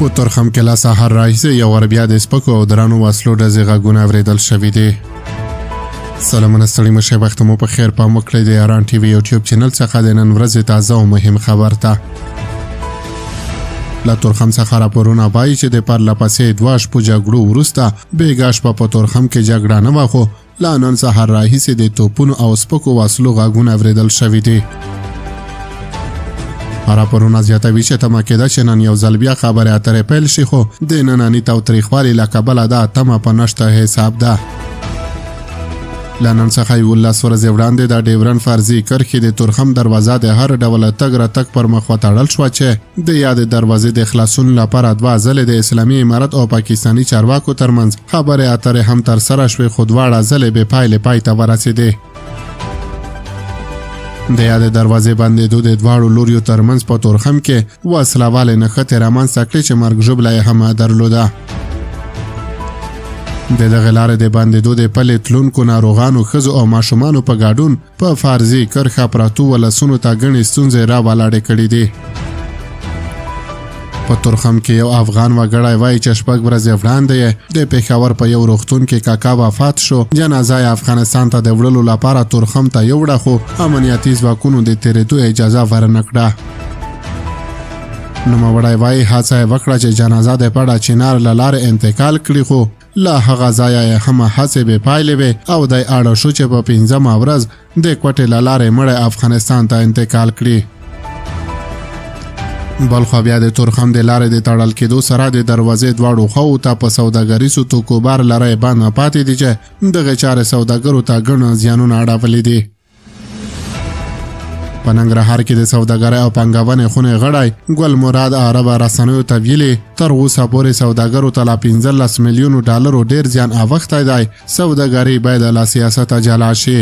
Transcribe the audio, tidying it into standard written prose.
په تورخم کې له سهار راهیسې یو وار بیا د سپکو او درنو وسلو ډزې غږونه اورېدل شوي دي. سلامونه، ستړي مه شئ، وخت مو په خیر. پام وکړئ د یاران ټي وي یوټیوب چینل څخه د نن ورځې تازه او مهم خبر ته. له تورخم څخه راپورونه وایي چې د پرلپسې دوه شپو جګړو وروسته بېګا شپه په تورخم کې جګړه نه وه، خو له نن سهار راهیسې د توپونو او سپکو وسلو غږونه اورېدل شوي دي. راپورونه زیاتوي چې تمه کېده چې نن یو ځل بیا خبرې اترې پیل شي، خو د ننني تاوتریخوالي له کبله دا تمه په نشته حساب ده. له نن څخه 11 ورځې وړاندې د ډیورنډ فرضي کرښې د تورخم دروازه د هر ډول تګ راتګ پر مخ وتړل شوه چې د یادې دروازې د خلاصون لپاره دوه ځلې د اسلامي امارت او پاکستاني چارواکو ترمنځ خبرې اترې هم ترسره شوې، خو دواړه ځلې بې پایلې پای ته ورسېدې. د یادې دروازې بندېدو د دواړو لوریو ترمنځ په تورخم کې وسلهوالې نښتې رامنځته کړې چې مرګ ژوبله یې هم درلوده. د دغې لارې د بندېدو د پلې تلونکو ناروغانو، ښځو او ماشومانو په ګډون په فرضي کرښه پرتو ولسونو ته ګڼې ستونزې را ولاړې کړې دي. په تورخم کې یو افغان وګړی وایي چې شپږ ورځې وړاندې یې د پېښور په یو روغتون کې کاکا وفات شو. جنازه یې افغانستان ته د وړلو لپاره تورخم ته یوړه، خو امنیتي ځواکونو د تېرېدو اجازه ورنه کړه. نوموړی وایي هڅه یې وکړه چې جنازه د پړه چینار له لارې انتقال کړي، خو له هغه ځایه یې هم هڅې بې پایلې وې او دی اړ شو چې په پنځمه ورځ د کوټې له لارې مړی افغانستان ته انتقال کړي. بلخوا بیا د تورخم د لارې د تړل کېدو سره د دروازې دواړو خواوو ته په سوداګریزو توکو بار لرې بند پاتې دي چې دغې چارې سوداګرو ته ګڼ زیانونه اړولي دي. په ننګرهار کې د سوداګرۍ او پانګونې خونې غړی ګل مراد عرب رسنیو ته ویلي، تر اوسه پورې سوداګرو ته له 15 میلیونو ډالرو ډېر زیان اوښتی دی، سوداګري باید له سیاسته جلا شي.